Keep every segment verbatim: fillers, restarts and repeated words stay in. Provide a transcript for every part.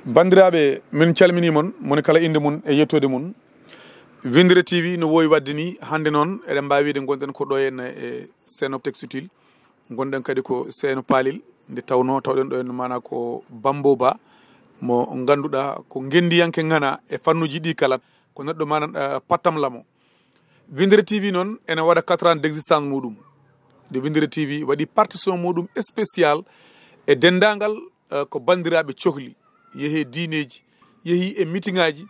Banndiraaɓe, min calminii mon, moni kala innde mum e yettoode mum. Winndere T V no wowi waɗde ni, hannde noon eɗen mbaawi wiide ngonɗen ko ɗo henna e Seeno Textile, ngonɗen kadi ko Seeno Palel, nde tawnoo tawɗen ɗo henna maanaa ko Bambo Ba, mo ngannduɗaa ko ngenndiyanke ŋana e fannuuji ɗi kala, ko neɗɗo maanaa, eh, pattam lamo. Winndere T V noon ene waɗa quatre ans d'existence muɗum. Nde Winndere T V waɗi partition muɗum spécial e denndaangal, eh, ko banndiraaɓe cohli, yehi e diineeji, yehi e mitiŋaaji,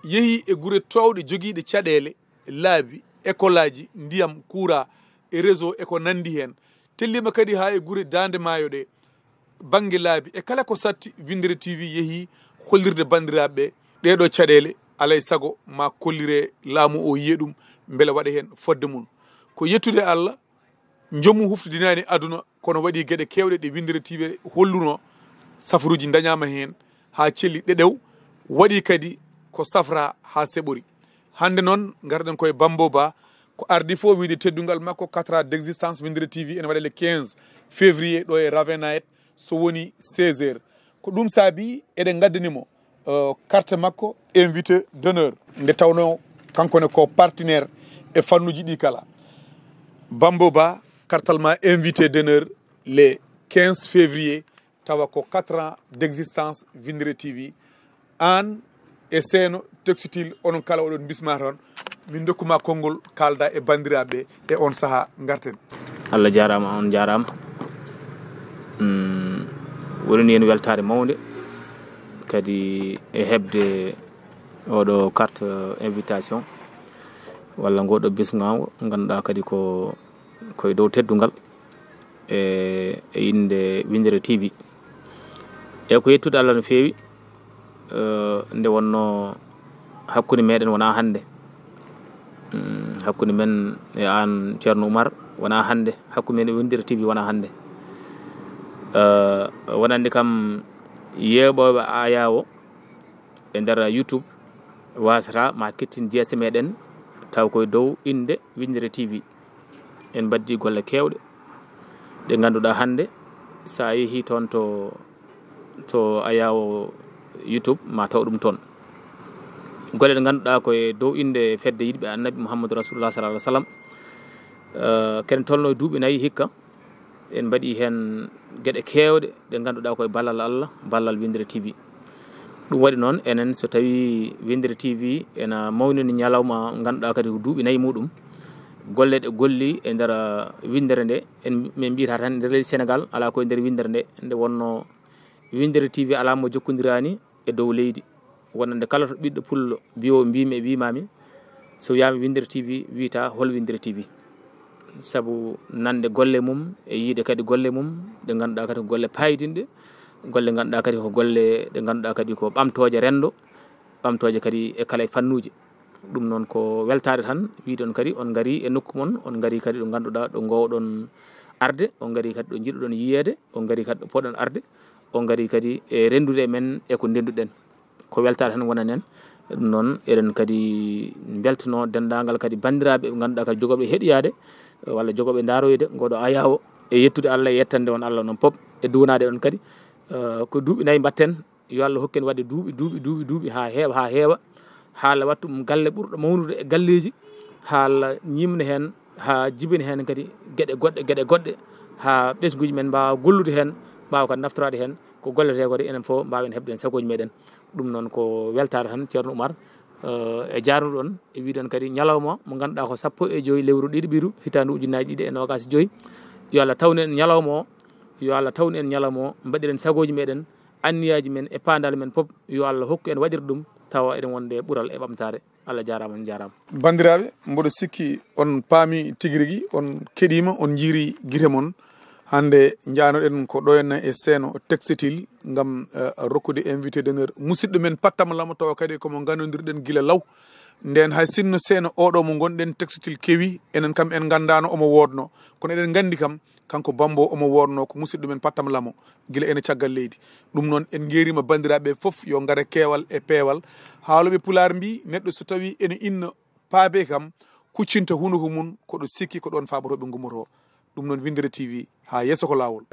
yehi e gure toowɗe jogiiɗe caɗeele, laabi, ekolaaji, ndiyam, kuuraa, e réseau e ko nanndi heen. Telliima kadi haa e gure Daande Maayo ɗe, bannge laabi e kala ko satti. Winndere T V yehi hollirde banndiraaɓe ɓe ɗeeɗoo caɗeele, alay sago ma kollire laamu o yiya ɗum, mbele waɗa heen fodde mum. Ko yettude Allah, njomu huftidinaani aduna, kono waɗi geɗe keewɗe ɗe Winndere T V holluno, safaruuji ndañaama heen haa celli ɗeɗew, waɗi kadi ko safra haa seɓori. Hannde noon ngarɗen koye Bambo Ba, ko ardi fof wiide teddungal makko, quatre ans d'existence, Winndere T V ene waɗa le quinze février ɗo e Ravenayet, so woni seize heures. Ko ɗum saabi eɗen ngaddani mo, eh, carte makko invité d'honneur. Nde tawnoo kanko ne ko partenaire e fannuuji ɗi kala. Bambo Ba, kartal ma invité d'honneur le quinze février, tawa ko quatre ans d'existence Winndere T V. Aan e Seeno Textile, onon kala oɗon bismaa toon. Min ndokkuma konngol, kaalda e banndiraaɓe e on sahaa ngarten. Allah jaaraama, on jaaraama. Mm, woni heen weltaare mawnde kadi e heɓde oɗo carte invitation walla ngoɗo bisngaango, ngannduɗaa kadi ko, ko e dow teddungal e, e innde Winndere T V. E ko yettude Allah no feewi, eh, nde wonnoo hakkunde meɗen wonaa hannde. Mm, hakkunde men e aan Ceerno Umar wonaa hannde, hakkunde men e Winndere T V wonaa hannde. Eh, wonande kam yeeɓooɓe ayaawo e nder YouTube waasata ma kettin jeese meɗen taw koye dow innde Winndere T V. En mbaddi golle keewɗe ɗe ngannduɗaa hannde so a yehii toon to, to ayaawo YouTube ma taw ɗum toon. Golle ɗe ngannduɗaa koye dow innde fedde yiɗɓe Annabi Muhammadu Rasulullah sallallahu alaihi wasallam. Eh, kene tolno e duuɓi nayi hikka, en mbaɗi heen geɗe keewɗe ɗe ngannduɗaa koye ballal Allah, ballal Winndere T V. Ɗum waɗi noon enen so tawii Winndere T V ena mawnini ñalawma ngannduɗaa kadi ko duuɓi nayi muɗum, golle ɗe golli e nder, ah, winndere nde, en, min mbiyata tan nder leydi Senegaal, alaa ko e nder winndere nde, nde wonnoo Winndere T V alaa mo jokkondiraani e dow leydi. Wonande kala to ɓiɗɗo pullo biyo mbimi e wimami, so wiyama Winndere T V, wiyata hol Winndere T V. Sabu nande golle mum e yiide kadi golle mum ɗe ngannduɗaa kadi ko golle payidinɗe, golle ngannduɗaa kadi ko golle ɗe ngannduɗaa kadi ko ɓamtooje renndo, ɓamtooje kadi e kala e fannuuji. Ɗum noon ko weltaare tan, wiɗon kadi on ngari e nokku mon, on ngari kadi ɗo ngannduɗaa ɗo ngoowɗon arde, on ngari kadi ɗo njiɗuɗon yiyeede, on ngari kadi ɗo poɗon arde, on ngari kadi e renndude e men e ko ndennduɗen. Ko weltaare tan wonanen. Ɗum noon eɗen kadi mbeltano denndaangal kadi banndiraaɓe ɓe ngannduɗaa kadi jogooɓe heɗiyaade walla jogooɓe ndaaroyde ngoɗo ayaawo, e yettude Allah e yettande on Allah noon pop, e duwanaade on kadi, eh, ko duuɓi nayi mbatten. Yo Allah hokku en waɗde duuɓi, duuɓi, duuɓi, duuɓi haa heewa, haa heewa. Haa Allah wattu ɗum galle ɓurɗo mawnude e galleeji. Haa Allah ñiimna heen, haa jibina heen kadi geɗe goɗɗe, geɗe goɗɗe. Haa ɓesnguuji men mbaawa gollude heen, mbaawa kadi naftoraade heen. Ko golletee ko de, enen fof mbaawen heɓde heen sagooji meɗen. Ɗum noon ko weltaare tan, Ceerno Umar, eh, e jaarnuɗon, e wiɗon kadi ñalawma mo ngannduɗaa ko sappo e joyi lewru ɗiɗi ɓiru hitaande ujunnaaji ɗiɗi e noogaas e joyi. Yo Allah tawnu en ñalawma o, yo Allah tawnu en ñalawma o, mbaɗiren sagooji meɗen, anniyaaji men e paandale men pop, yo Allah hokku en waɗirde ɗum, tawa eɗen wonde e ɓural e ɓamtaare. Allah jaaraama, on jaaraama. Banndiraaɓe, mboɗo sikki on paami tigi rigi, on keɗiima, on njiiri gite mon. Hannde njanoɗen ko ɗo henna e Seeno Textile ngam, eh, rokkude invité d'honneur musidɗo men Pattam Lamo, tawa kadi komo ngannondirɗen gila law. Nden hay sinno Seeno oɗo mo ngonɗen Textile kewi, enen kam en nganndaano omo woodno. Kono eɗen nganndi kam, kanko Bambo omo woodno ko musidɗo men Pattam Lamo gila ene caggal leydi. Ɗum noon en ngeerima banndiraaɓe fof yo ngare keewal e peewal. Haalooɓe Pulaar mbi neɗɗo so tawi ene inna paabe kam, kuccinta hunuko mum, koɗo sikki ko ɗoon faabotooɓe ngummoto. Ɗum noon Winndere T V, haa yeeso ko laawol.